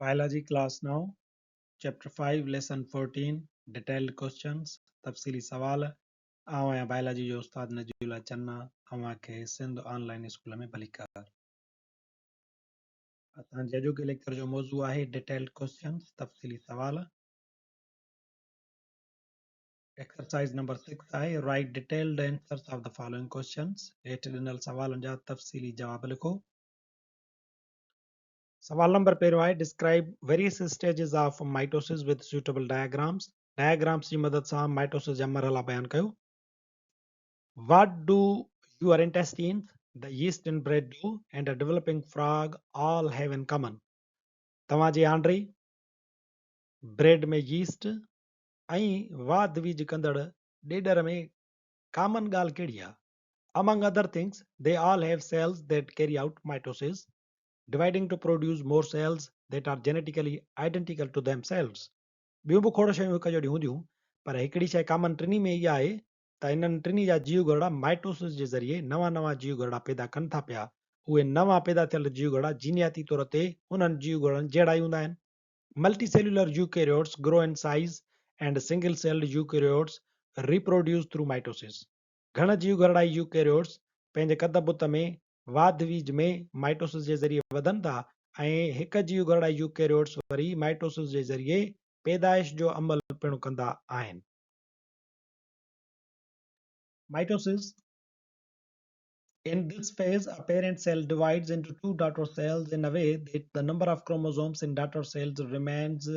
Biology Class 9, Chapter 5, Lesson 14, Detailed Questions، تفصيلي سوال، آئون آهيان بائلاجي جو استاد نجي الله چنا، اوهان کي سنڌ آن لائين اسڪول ۾ ڀليڪار. اسان جي اڄوڪي ليڪچر جو موضوع آهي Detailed Questions، تفصيلي سوال. ايڪسرسائيز نمبر 6 آهي Write detailed answers of the following questions، هيٺ ڏنل سوالن جا تفصيلي جواب لکو. سوال نمبر پهريون آهي Describe various stages of mitosis with suitable diagrams diagrams جي مدد سان مائٽوسس جا مرحلا بيان ڪيو. What do your intestines, the yeast in bread dough and a developing frog all have in common? توهان جي آنڊري، بريڊ ۾ ييسٽ ۽ واڌ ويجهه ڪندڙ ڏيڏر ۾ ڪامن ڳالهه ڪهڙي آهي؟ Among other things, they all have cells that carry out mitosis, dividing to produce more cells that are genetically identical to themselves. ٻيون به کوڙ شيون هڪ جهڙيون هونديون پر هڪڙي شيء ڪامن ٽنهي ۾ اها آهي ته انهن ٽنهي جا جيو گهرڙا مائٽوسس جي ذريعي نوان نوان جيو گهرڙا پيدا ڪن ٿا پيا. اهي نوان پيدا ٿيل جيو گهرڙا جينياتي طور تي انهن جيو گهرڙن جهڙا ئي هوندا آهن. Multicellular eukaryotes grow in size and single celled eukaryotes reproduce through mitosis. گهڻ جيوگهرڙائي يوڪيريوٽس پنهنجي قد بت ۾ واڌ ويجهه ۾ مائٽوسس جي ذريعي وڌن ٿا ۽ هڪ جيوگهرڙائي يوڪيريوٽس وري مائٽوسس جي ذريعي پيدائش جو عمل پڻ ڪندا آهن. Mitosis, In this phase, a parent cell divides into two daughter cells in a way that the number of chromosomes in daughter cells remains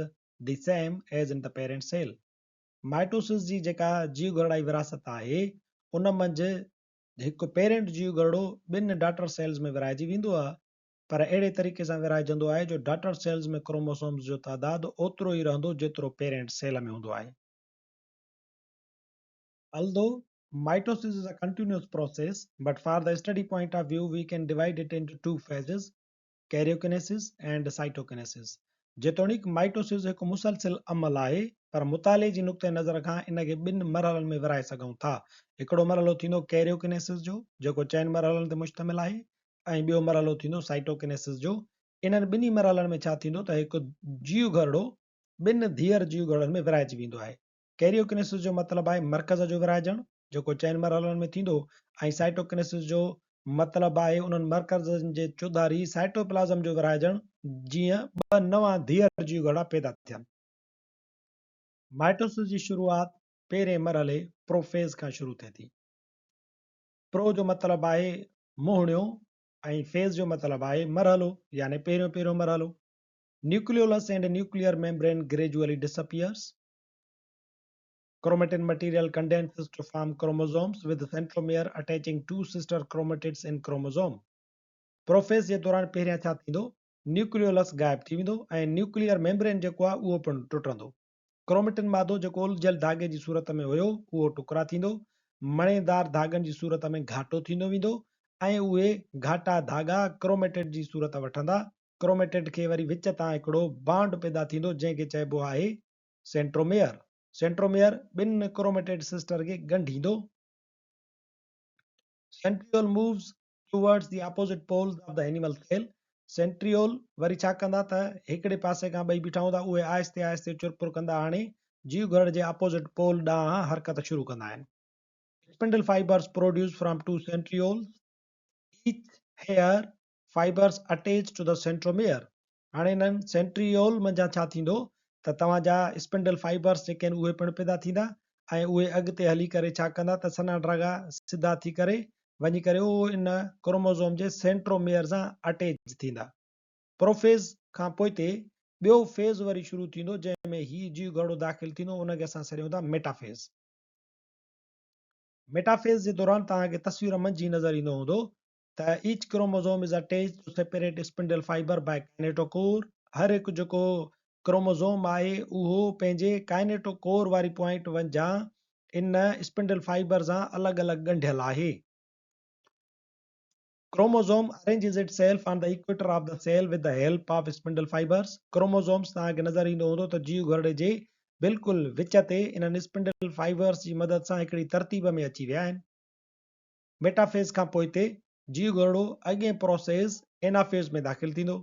the same as in the parent cell. Mitosis جي جيڪا جيوگهرڙائي ورهاست آهي، ان منجهه هڪ parent جيوگهرڙو ٻن daughter cells ۾ ورهائجي ويندو آهي، پر اهڙي طريقي سان ورهائجندو آهي جو ڊاٽر سيلز ۾ ڪروموسومز جو تعداد اوترو ئي رهندو جيترو پيرنٽ سيل ۾ هوندو آهي. Although mitosis is a continuous process, but for the study point of view we can divide it into two phases, karyokinesis and cytokinesis. جيتوڻيڪ مائٽوسز هڪ مسلسل عمل آهي پر مطالعي جي نقطه نظر کان ان کي ٻن مرحلن ۾ ورهائي سگهون ٿا. هڪڙو مرحلو ٿيندو ڪيريوڪينيسز جو جيڪو چئن مرحلن تي مشتمل آهي ۽ ٻيو مرحلو ٿيندو سائٽوڪينيسز جو. انهن ٻنهي مرحلن ۾ ڇا ٿيندو ته هڪ جيوگهرڙو ٻن ڌيئر جيوگهرڙن ۾ ورهائجي ويندو آهي. ڪيريوڪينيسس جو مطلب آهي مرڪز جو ورهائجڻ، جيڪو چئن مرحلن ۾ ٿيندو ۽ سائٽوڪينيسس جو مطلب آهي انهن مرڪزن جي چوڌاري سائٽوپلازم جو ورهائجڻ، جيئن ٻه نوان ڌيئر جيوگهرڙا پيدا ٿين. مائٽوسس جي شروعات پهرين مرحلي پروفيز کان شروع ٿئي ٿي. پرو جو مطلب آهي منهڻيو ۽ فيز جو مطلب آهي مرحلو يعني پهريون پهريون مرحلو. Nucleolus and nuclear membrane gradually disappears. Chromatin material condenses to form chromosomes with centromere attaching two sister chromatids in chromosome. Prophase جي دوران پهريان ڇا ٿيندو؟ نيوڪليولس غائب ٿي ويندو ۽ نيوڪليئر ميمبرين جيڪو آهي اهو پڻ ٽٽندو. ڪروميٽن مادو جيڪو الجهيل ڌاڳي جي صورت ۾ هيو اهو ٽڪرا ٿيندو، مڻيدار ڌاڳن جي صورت ۾ گهاٽو ٿيندو ويندو ۽ اهي گهاٽا ڌاڳا ڪروميٽڊ جي صورت وٺندا. ڪروميٽڊ کي وري وچ تان هڪڙو بانڊ پيدا ٿيندو جنهن کي چئبو آهي سينٽروميئر، Centromere، ٻن ڪروميٽڊ سسٽر کي ڳنڍيندو. Centriole moves towards the opposite poles of the animal cell. Centriole وري ڇا ڪندا ته هڪڙي پاسي کان ٻئي بيٺا هوندا اهي آهستي آهستي چرپر ڪندا هاڻي جيوگهرڙ جي اپوزٽ پول ڏانهن حرڪت شروع ڪندا آهن. Spindle fibers produce from two centrioles. Each hair fibers attach to the centromere. هاڻي انهن سينٽريول منجهان ڇا ٿيندو ته توهان جا اسپنڊل فائبرس جيڪي آهن اهي پڻ پيدا ٿيندا ۽ اهي اڳتي هلي ڪري ڇا ڪندا ته سنها ڊرگها سڌا ٿي ڪري وڃي ڪري اهو ان ڪروموزوم جي سينٽروميئر سان اٽيچ ٿيندا. پروفيز کان پوئتي ٻيو فيز وري شروع ٿيندو جنهن ۾ هي جيو گهرڙو داخل ٿيندو ان کي اسان سڏيون ٿا ميٽافيز. ميٽافيز جي دوران توهان کي تصوير منجهه ئي نظر ايندو هوندو ته each chromosome is attached to separate spindle fibre by kinetochore هر هڪ جيڪو ڪروموزوم آهي اهو پنهنجي ڪائنيٽوڪور واري پوائنٽ منجهان ان اسپنڊل فائبر سان الڳ الڳ ڳنڍيل آهي. Chromosome arranges itself on the equator of the cell with the help of spindle fibres chromosomes توهان کي نظر ايندو هوندو ته جيو گهرڙي جي بلڪل وچ تي انهن اسپنڊل فائبرز جي مدد سان هڪڙي ترتيب ۾ اچي ويا آهن. ميٽافيز کان پوئتي جيو گهرڙو اڳئين پروسيز اينافيز ۾ داخل ٿيندو.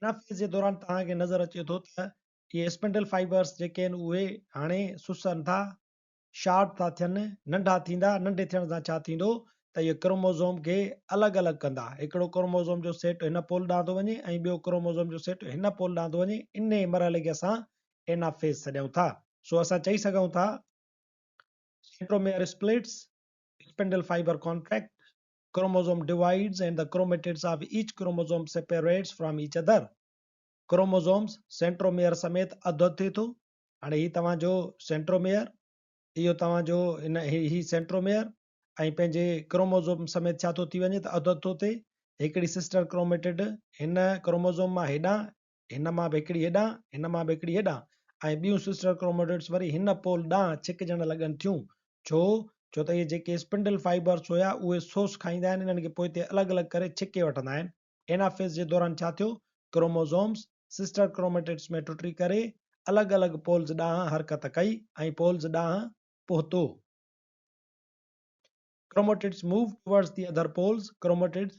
اينافيز جي دوران توهان کي نظر اچي ٿو ته اهي اسپنڊل فائبرز جيڪي آهن اهي هاڻي سسن ٿا، شارٽ ٿا ٿين، ننڍا ٿيندا، ننڍي ٿيڻ سان ڇا ٿيندو ته اهي ڪروموزوم کي الڳ الڳ ڪندا، هڪڙو ڪروموزوم جو سيٽ هن پول ڏانهن ٿو وڃي ۽ ٻيو ڪروموزوم جو سيٽ هن پول ڏانهن ٿو وڃي، انهي مرحلي کي اسان اينافيز سڏيون ٿا. سو اسان چئي سگهون ٿا centromere splits, spindle fibre contract, chromosome divides and the chromatids of each chromosome separates from each other. Chromosomes centromere سميت اڌ اڌ ٿئي ٿو. هاڻي هي توهان جو سينٽروميئر، اهو توهان جو هن هي سينٽروميئر ۽ پنهنجي ڪروموزوم سميت ڇا ٿو ٿي وڃي ته اڌ اڌ ٿو ٿئي. هڪڙي سسٽر ڪروميٽڊ هن ڪروموزوم مان هيڏانهن، هن مان به هڪڙي هيڏانهن، هن مان به هڪڙي هيڏانهن ۽ ٻيون سسٽر ڪروميٽڊس وري هن پول ڏانهن ڇڪجڻ لڳن ٿيون. ڇو؟ ڇو ته اهي جيڪي اسپنڊل فائبرس هيا اهي سوس کائيندا آهن، انهن کي پوئتي الڳ الڳ ڪري ڇڪي وٺندا آهن. اينافيز جي دوران ڇا ٿيو؟ ڪروموزومز سسٽر ڪروميٽڊس ۾ ٽٽي ڪري الڳ الڳ پولز ڏانهن حرڪت ڪئي ۽ پولز ڏانهن پهتو. Chromatids move towards the other poles, chromatids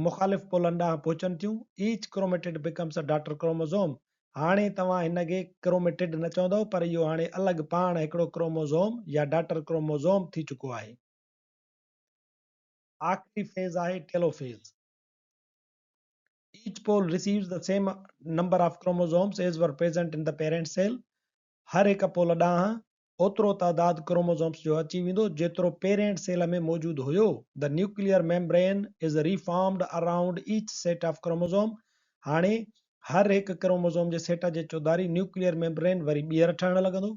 مخالف پولن ڏانهن پهچن ٿيون. Each chromatid becomes a daughter chromosome. هاڻي توهان هن کي ڪروميٽڊ نه چوندؤ پر اهو هاڻي الڳ پاڻ هڪڙو ڪروموزوم يا ڊاٽر ڪروموزوم ٿي چڪو آهي. آخري فيز آهي telophase. Each pole receives the same number of chromosomes as were present in the parent cell. هر هڪ پول ڏانهن اوترو تعداد ڪروموزومز جو اچي ويندو جيترو پيرينٽ سيل ۾ موجود هيو. The nuclear membrane is reformed around each set of chromosome. هاڻي هر هڪ ڪروموزوم جي سيٽ جي چوڌاري نيوڪليئر ميمبرين وري ٻيهر ٺهڻ لڳندو.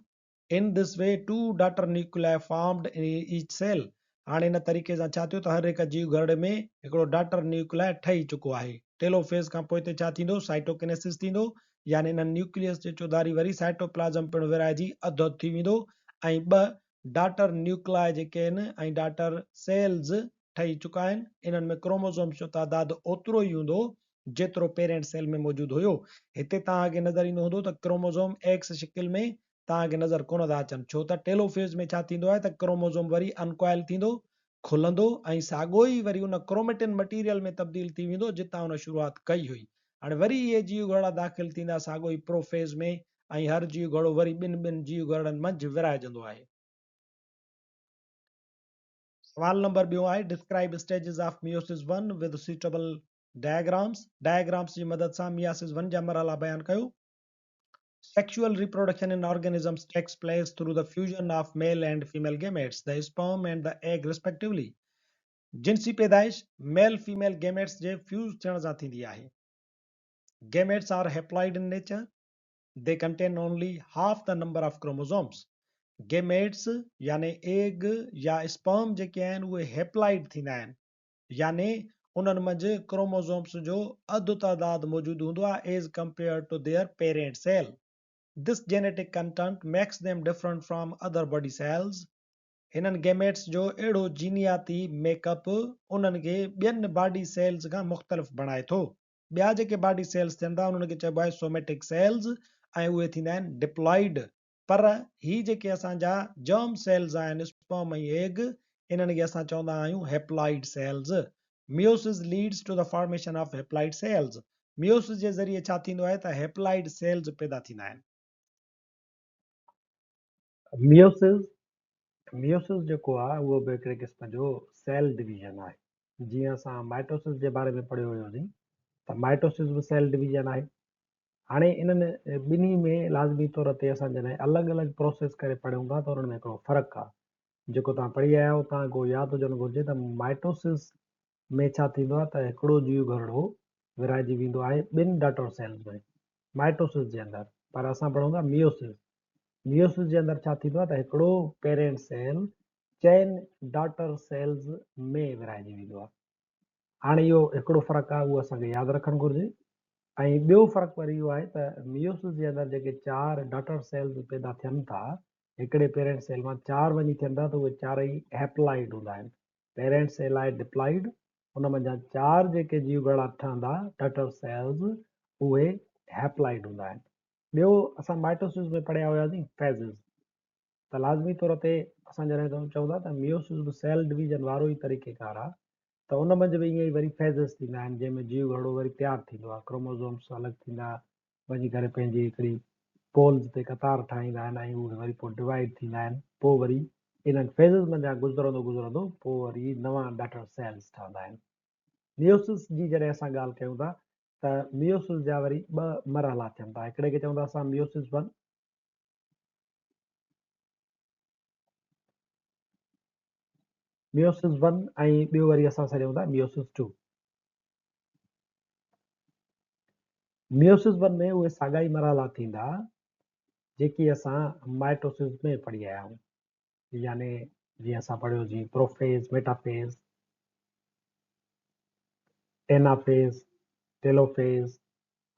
In this way two daughter nuclei formed in each cell. هاڻي ان طريقي سان ڇا ٿيو ته هر هڪ جيو گهرڙي ۾ هڪڙو ڊاٽر نيوڪلائي ٺهي چڪو آهي. ٽيلوفيز کان پوئتي ڇا ٿيندو؟ سائٽوڪنيسس ٿيندو يعني انهن نيوڪليس جي چوڌاري وري سائٽوپلازم پڻ ورهائجي اڌ اڌ ٿي ويندو ۽ ٻه ڊاٽر نيوڪلائي جيڪي آهن ۽ ڊاٽر سيلز ٺهي چڪا آهن انهن ۾ ڪروموزومز جو تعداد اوترو ئي هوندو جيترو پيرينٽ سيل ۾ موجود هيو. هتي توهان کي نظر ايندو هوندو ته ڪروموزوم ايڪس شڪل ۾ توهان کي نظر ڪونه ٿا اچن ڇو ته ٽيلوفيز ۾ ڇا ٿيندو آهي ته ڪروموزوم وري انڪوائل ٿيندو، کلندو ۽ ساڳو ئي وري ان ڪروميٽن مٽيريل ۾ تبديل ٿي ويندو جتان ان شروعات ڪئي هئي. هاڻي وري اهي جيو گهرڙا داخل ٿيندا ساڳو ئي پروفيز ۾ ۽ هر جيو گهرڙو وري ٻن ٻن جيو گهرڙن منجهه ورهائجندو آهي. سوال نمبر ٻيون آهي Describe stages of meiosis one with suitable diagrams diagrams جي مدد سان مياسز ون جا مرحلا بيان ڪيو. Sexual reproduction in organisms takes place through the fusion of male and female gametes, the sperm and the egg respectively. جنسي پيدائش male female gametes جي فيوز ٿيڻ سان ٿيندي آهي. Gametes are haploid in nature. They contain only half the number of chromosomes. Gametes يعني egg يا sperm جيڪي آهن اهي هيپلائيڊ ٿيندا آهن. يعني انهن منجهه ڪروموزومز جو اڌ تعداد موجود هوندو آهي as compared to their parent cell. This genetic content makes them different from other body cells. هنن گيميٽس جو اهڙو جينياتي ميڪ اپ انهن کي ٻين باڊي سيلز کان مختلف بڻائي ٿو. ٻيا جيڪي باڊي سيلز ٿين ٿا انهن کي چئبو آهي سوميٽڪ سيلز ۽ اهي ٿيندا آهن ڊپلائيڊ. پر هي جيڪي اسان جا جرم سيلز آهن اسپرم ۽ ايگ انهن کي اسان چوندا آهيون haploid cells. Meiosis leads to the formation of haploid cells. Meiosis جي ذريعي ڇا ٿيندو آهي ته هيپلائيڊ سيلز پيدا ٿيندا آهن. ميوسز، ميوسز جيڪو آهي اهو به هڪڙي قسم جو سيل ڊويزن آهي. جيئن اسان مائٽوسز جي باري ۾ پڙهيو هيوسين ته مائٽوسز به سيل ڊويزن آهي. هاڻي انهن ٻنهي ۾ لازمي طور تي اسان جڏهن الڳ الڳ پروسيس ڪري پڙهيون ٿا ته انهن ۾ هڪڙو فرق آهي جيڪو توهان پڙهي آيا آهيو توهان کي اهو ياد هجڻ گهرجي ته مائٽوسس ۾ ڇا ٿيندو آهي ته هڪڙو جيو گهرڙو ورهائجي ويندو آهي ٻن ڊاٽر سيلز ۾ مائٽوسس جي اندر پر اسان پڙهون ٿا ميوسس ميوسس جي اندر ڇا ٿيندو آهي ته هڪڙو پيرنٽ سيل چئن ڊاٽر سيلز ۾ ورهائجي ويندو آهي. هاڻي اهو هڪڙو فرق آهي اهو اسان کي ياد رکڻ گهرجي ۽ ٻيو فرق وري اهو آهي ته ميوسس جي اندر جيڪي چار ڊاٽر سيلز پيدا ٿين ٿا هڪڙي پيرنٽ سيل مان چار وڃي ٿين ٿا ته اهي چارئي هيپلائيڊ هوندا آهن پيرنٽ سيل آهي ڊپلائيڊ ان منجهان چار جيڪي جيوگهرڙا ٺهندا ڊاٽر سيلز اهي هيپلائيڊ هوندا آهن ٻيو اسان مائٽوسس ۾ پڙهيا هياسين فيزز ته لازمي طور تي اسان جڏهن چئون ٿا ته ميوسس به سيل ڊويزن وارو ئي طريقيڪار آهي. ته ان منجهه به ائين ئي وري فيزز ٿيندا آهن جنهن ۾ جيو گهرڙو وري تيار ٿيندو آهي، ڪروموزومس الڳ ٿيندا وڃي ڪري پنهنجي هڪڙي پولز تي قطار ٺاهيندا آهن ۽ اهي وري پوء ڊوائيڊ ٿيندا آهن، پوء وري انهن فيزز منجهان گذرندو گذرندو پوء وري نوان ڊاٽر سيلز ٺهندا آهن. ميوسس جي جڏهن اسان ڳالهه ڪيون ٿا ته ميوسس جا وري ٻه مرحلا ٿين ٿا، هڪڙي کي چون ٿا اسان ميوسس ون، ميوسس ون ۽ ٻيو وري اسان سڏيون ٿا ميوسس ٽو. ميوسس ون ۾ اهي ساڳا ئي مرحلا ٿيندا جيڪي اسان مائٽوسس ۾ پڙهي آيا آهيون، يعني جيئن اسان پڙهيو جيئن پروفيز، ميٽافيز، ٽينافيز، ٽيلوفيز.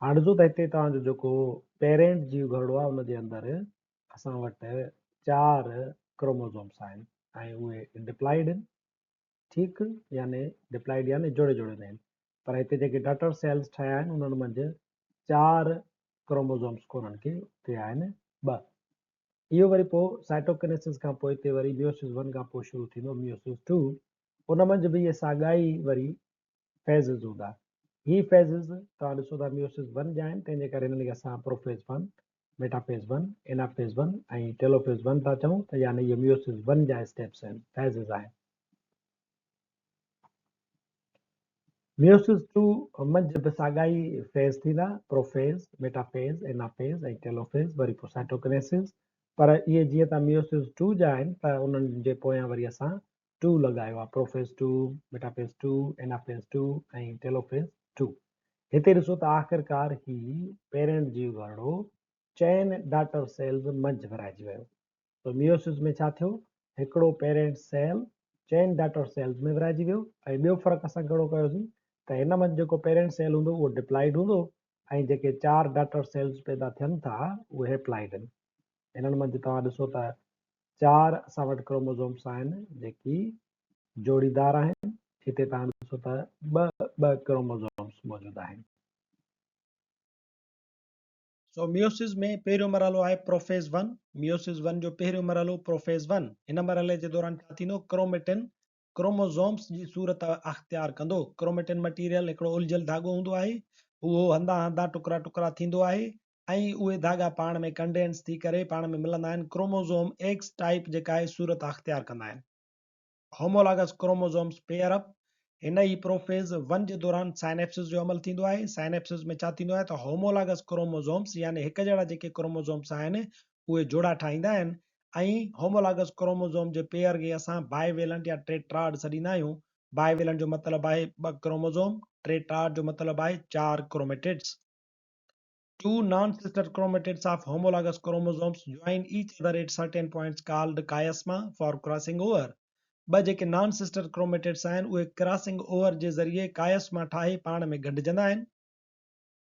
هاڻ ڏسو ته هتي توهان جو جيڪو پيرنٽ جيو گهرڙو آهي ان جي اندر اسان وٽ 4 ڪروموزومس آهن ۽ اهي ڊپلائيڊ آهن، ٺيڪ، يعني ڊپلائيڊ يعني جوڙي جوڙي ۾ آهن، پر هتي جيڪي ڊاٽر سيلز ٺهيا آهن انهن منجهه 4 ڪروموزومس ڪونهن ڪي، اتي آهن 2. اهو وري پوء سائٽوڪنيسس کان پوء هتي وري ميوسس 1 کان پوء شروع ٿيندو ميوسس 2، ان منجهه به اهي ساڳا ئي وري فيزز هوندا. هي فيزز توهان ڏسو ٿا ميوسس 1 جا آهن، تنهن جي ڪري هنن کي اسان پروفيز 1، ميٽافيز 1، اينافيز 1 ۽ ٽيلوفيز 1 ٿا چئون ته يعني اهي ميوسس 1 جا اسٽيپس آهن، فيزز آهن. ميوسس 2 منجهه به ساڳا ئي فيز ٿيندا، پروفيز، ميٽافيز، اينافيز ۽ ٽيلوفيز، وري پوء سائٽوڪنيسس، پر اهي جيئن ته ميوسس 2 جا آهن ته انهن جي پويان وري اسان 2 لڳايو آهي، پروفيز 2، ميٽافيز 2، اينافيز 2 ۽ ٽيلوفيز 2. هتي ڏسو ته آخرڪار هي پيرنٽ جيو گهرڙو چئن ڊاٽر سيلز منجهه ورهائجي ويو. سو ميوسس ۾ ڇا ٿيو؟ هڪڙو پيرنٽ سيل چئن ڊاٽر سيلز ۾ ورهائجي ويو ۽ ٻيو فرق اسان ڪهڙو ڪيوسين ته هن منجهه جيڪو پيرنٽ سيل هوندو اهو ڊپلائيڊ هوندو ۽ جيڪي 4 ڊاٽر سيلز پيدا ٿين ٿا اهي هيپلائيڊ آهن. هنن منجهه توهان ڏسو ته 4 اسان وٽ ڪروموزومس آهن جيڪي جوڙيدار آهن، هتي توهان ڏسو ته ٻه ٻه ڪروموزومس موجود آهن. سو ميوسز ۾ پهريون مرحلو آهي پروفيز 1، ميوسز 1 جو پهريون مرحلو پروفيز 1، هن مرحلي جي دوران ڇا ٿيندو، ڪروميٽن ڪروموزومس جي صورت اختيار ڪندو، ڪروميٽن مٽيريل هڪڙو الجهيل ڌاڳو هوندو آهي، اهو هنڌان هنڌان ٽڪرا ٽڪرا ٿيندو آهي ۽ اهي ڌاڳا پاڻ ۾ ڪنڊينس ٿي ڪري پاڻ ۾ ملندا آهن، ڪروموزوم ايڪس ٽائيپ جيڪا آهي صورت اختيار ڪندا آهن. هومولاگس ڪروموزومس پيئر اپ، هن ئي پروفيز ون جي دوران سائنيپسز جو عمل ٿيندو آهي. سائنيپسز ۾ ڇا ٿيندو آهي ته هومولاگس ڪروموزومس يعني هڪ جهڙا جيڪي ڪروموزومس آهن اهي جوڙا ٺاهيندا آهن ۽ هومولاگس ڪروموزوم جي پيئر کي اسان بائي ويلنٽ يا ٽيٽراڊ سڏيندا آهيون. بائي ويلنٽ جو مطلب آهي 2 ڪروموزوم، ٽيٽراڊ جو مطلب آهي 4 chromatids. Two non-sister chromatids of homologous chromosomes join each other at certain points called chiasma for crossing over. ٻه جيڪي نان سسٽر ڪروميٽڊس آهن اهي ڪراسنگ اوور جي ذريعي ڪائسما ٺاهي پاڻ ۾ ڳنڍجندا آهن.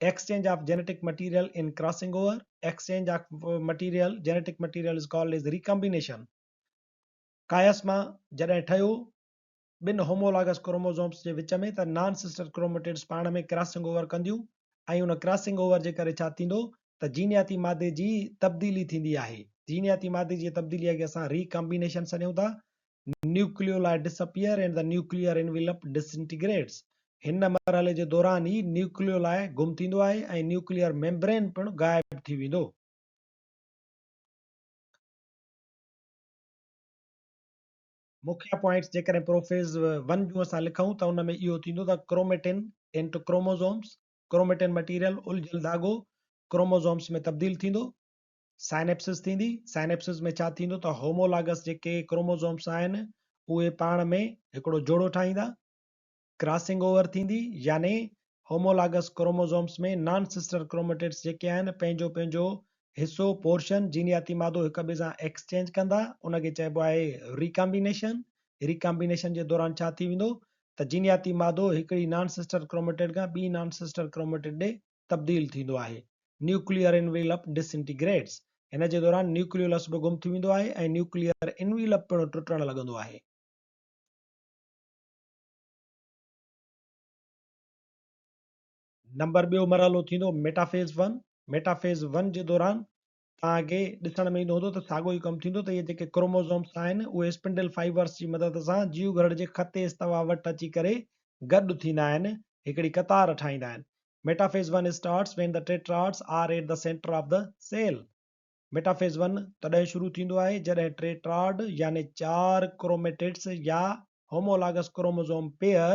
Exchange of genetic material in crossing over, Exchange of material, genetic material is called as recombination. Chiasma جڏهن ٺهيو ٻن هومولاگس ڪروموزومس جي وچ ۾ ته نان سسٽر ڪروميٽڊس پاڻ ۾ ڪراسنگ اوور ڪنديون ۽ ان ڪراسنگ اوور جي ڪري ڇا ٿيندو ته جينياتي مادي جي تبديلي ٿيندي آهي. جينياتي مادي جي تبديلي کي اسان ري ڪمبينيشن سڏيون ٿا. Nucleoli disappear and the nuclear envelope disintegrates. هن مرحلي جي دوران ئي نيوڪليولاء گم ٿيندو آهي ۽ نيوڪليئر ميمبرين پڻ غائب ٿي ويندو. مکيه پوائنٽس جيڪڏهن پروفيز ون جون اسان لکون ته ان ۾ اهو ٿيندو ته chromatin into chromosomes, chromatin material الجهيل ڌاڳو ڪروموزومس ۾ تبديل ٿيندو، سائنيپسز ٿيندي، سائنيپسز ۾ ڇا ٿيندو ته هومولاگس جيڪي ڪروموزومس آهن اهي پاڻ ۾ هڪڙو جوڙو ٺاهيندا، ڪراسنگ اوور ٿيندي يعني هومولاگس ڪروموزومس ۾ نان سسٽر ڪروميٽڊس جيڪي آهن پنهنجو پنهنجو حصو، پورشن، جينياتي مادو هڪ ٻئي سان ايڪسچينج ڪندا ان کي چئبو آهي ريڪامبينيشن. ريڪامبينيشن جي دوران ڇا ٿي ويندو ته جينياتي مادو هڪڙي نان سسٽر ڪروميٽڊ کان ٻي نان سسٽر ڪروميٽڊ ڏي تبديل ٿيندو آهي. نيوڪليئر انويلپ ڊسنٽيگريٽس هن جي دوران نيوڪليولس به گم ٿي ويندو آهي ۽ نيوڪليئر انويلپ پڻ ٽٽڻ لڳندو آهي. نمبر ٻيو مرحلو ٿيندو ميٽافيز ون، ميٽافيز ون جي دوران توهان کي ڏسڻ ۾ ايندو هوندو ته ساڳيو ئي ڪم ٿيندو ته اهي جيڪي ڪروموزومس آهن اهي اسپنڊل فائبرس جي مدد سان جيو گهرڙ جي خط استوا وٽ اچي ڪري گڏ ٿيندا آهن، هڪڙي قطار ٺاهيندا آهن. Metaphase one starts when the tetrads are at the centre of the cell. Metaphase one تڏهن شروع ٿيندو آهي جڏهن ٽيٽراڊ يعني چار ڪروميٽڊس يا هومولاگس ڪروموزوم پيئر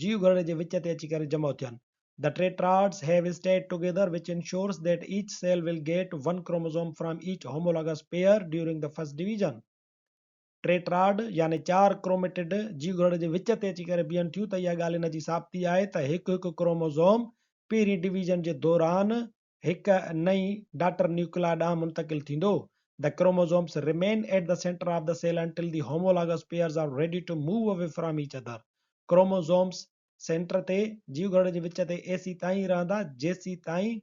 جيوگهرڙي جي وچ تي اچي ڪري جمع ٿين. The tetrads have stayed together which ensures that each cell will get one chromosome from each homologous pair during the first division. Tetrad يعني چار ڪروميٽڊ جيوگهرڙي جي وچ تي اچي ڪري بيهن ٿيون ته اها ڳالهه ان جي ثابتي آهي ته هڪ هڪ ڪروموزوم پهرين ڊويزن جي دوران هڪ نئين ڊاٽر نيوڪلياء ڏانهن منتقل ٿيندو. The chromosomes remain at the center of the cell until the homologous pairs are ready to move away from each other. Chromosomes centre تي جيوگهرڙي جي وچ تي ايسيتائين رهندا جيسيتائين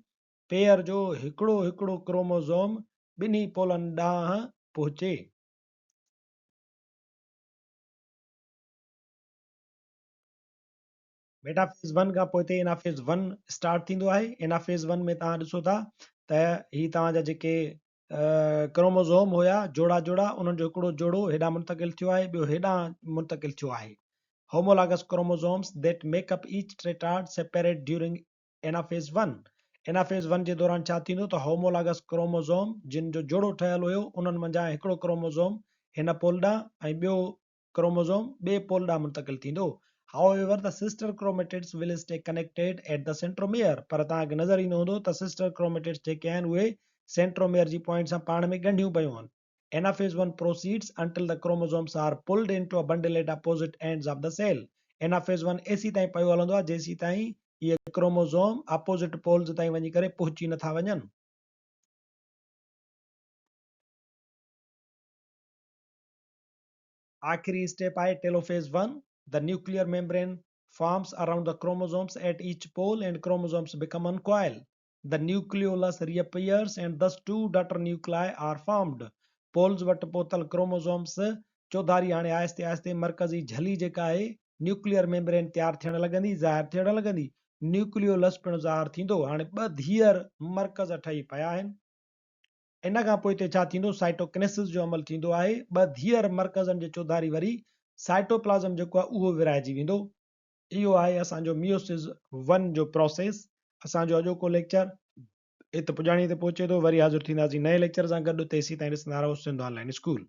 پيئر جو هڪڙو هڪڙو ڪروموزوم ٻنهي پولن ڏانهن پهچي. ميٽافيز ون کان پوئتي انافيز ون اسٽارٽ ٿيندو آهي. انافيز ون ۾ توهان ڏسو ٿا ته هي توهان جا جيڪي ڪروموزوم هيا جوڙا جوڙا انهن جو هڪڙو جوڙو هيڏانهن منتقل ٿيو آهي ٻيو هيڏانهن منتقل ٿيو آهي. Homologous chromosomes that make up each tetrad separate during anaphase one. Anaphase one جي دوران ڇا ٿيندو ته هومولاگس ڪروموزوم جن جو جوڙو ٺهيل هيو انهن منجهان هڪڙو ڪروموزوم هن پول ڏانهن ۽ ٻيو ڪروموزوم ٻئي پول ڏانهن منتقل ٿيندو. However, the sister chromatids will stay connected at the centromere پر توهان کي نظر ايندو هوندو ته سسٽر ڪروميٽڊس جيڪي آهن اهي سينٽروميئر جي پوائنٽ سان پاڻ ۾ ڳنڍيون پيون آهن. Anaphase 1 proceeds until the chromosomes are pulled into a bundle at opposite ends of the cell. Anaphase 1 ايسيتائين پيو هلندو آهي جيسيتائين اهي ڪروموزوم اپوزٽ پولز تائين وڃي ڪري پهچي نٿا وڃن. آخري اسٽيپ آهي telophase 1. The nuclear membrane forms around the chromosomes at each pole and chromosomes become uncoiled. The nucleolus reappears and thus two daughter nuclei are formed. Poles وٽ پهتل ڪروموزومز چوڌاري هاڻي آهستي آهستي مرڪزي جهلي جيڪا آهي نيوڪليئر ميمبرين تيار ٿيڻ لڳندي ظاهر ٿيڻ لڳندي. نيوڪليولس پڻ ظاهر ٿيندو. هاڻي ٻه ڌيئر مرڪز ٺهي پيا آهن. ان کان پوء اتي ڇا ٿيندو سائٽوڪنيسس جو عمل ٿيندو آهي. ٻه ڌيئر مرڪزن جي چوڌاري وري سائٽوپلازم جيڪو آهي اهو ورهائجي ويندو. اهو آهي اسان جو ميوسز ون جو پراسيس. اسان جو اڄوڪو ليڪچر ات پڄاڻي تي پهچي ٿو. وري حاضر ٿينداسين نئين ليڪچر سان گڏ. تيسين تائين ڏسندا رهو سنڌ آن لائين اسڪول.